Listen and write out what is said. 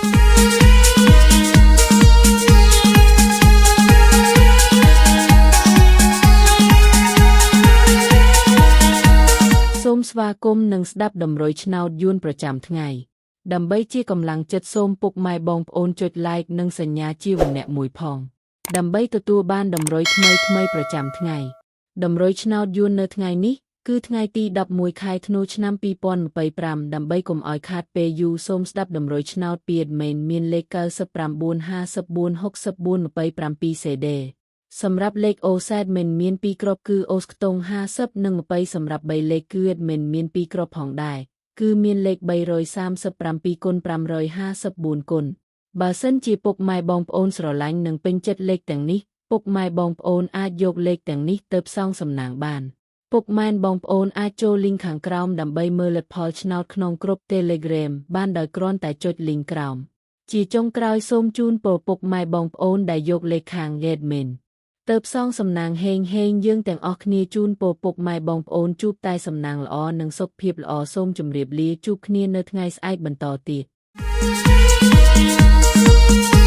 សូមស្វាគមន៍និងស្ដាប់តម្រុយឆ្នោតយួនប្រចាំថ្ងៃដើម្បីជាកម្លាំងចិត្តសូមពុកម៉ែបងប្អូនចុច Like និងសញ្ញាជាវណ្ណៈមួយផងដើម្បីទទួលបានតម្រុយថ្មីៗប្រចាំថ្ងៃតម្រុយឆ្នោតយួននៅថ្ងៃនេះគឺថ្ងៃទី11ខែធ្នូឆ្នាំ2025ដើម្បីកុំឲ្យខាតពេលយូរសូមស្ដាប់តម្រុយឆ្នោតពី admin មានលេខ99 54 64 27 CD សម្រាប់លេខអូសែតមិនមាន2គ្រាប់គឺអូសខ្ទង់50និង20សម្រាប់3លេខគឺមិនមាន2គ្រាប់ផងដែរគឺមានលេខ337គុណ554គុណបើសិនជាពុកម៉ែបងប្អូនស្រឡាញ់និងពេញចិត្តលេខទាំងនេះពុកម៉ែបងប្អូនអាចយកលេខទាំងនេះទៅផ្សងសំណាងបានពុកម៉ែបងប្អូនអាចចូលលីងខាងក្រោមដើម្បីមើលលទ្ធផលឆ្នោតក្នុងក្រុម Telegram បានដោយគ្រាន់តែចុចលីងក្រោមជាចុងក្រោយសូមជូនពរពុកម៉ែបងប្អូនដែលយកលេខខាង Admin ទៅផ្សងសំណាងហេងហេងយើងទាំងអស់គ្នាជូនពរពុកម៉ែបងប្អូនជួបតែសំណាងល្អនិងសុខភាពល្អសូមជម្រាបលាជួបគ្នានៅថ្ងៃស្អែកបន្តទៀត។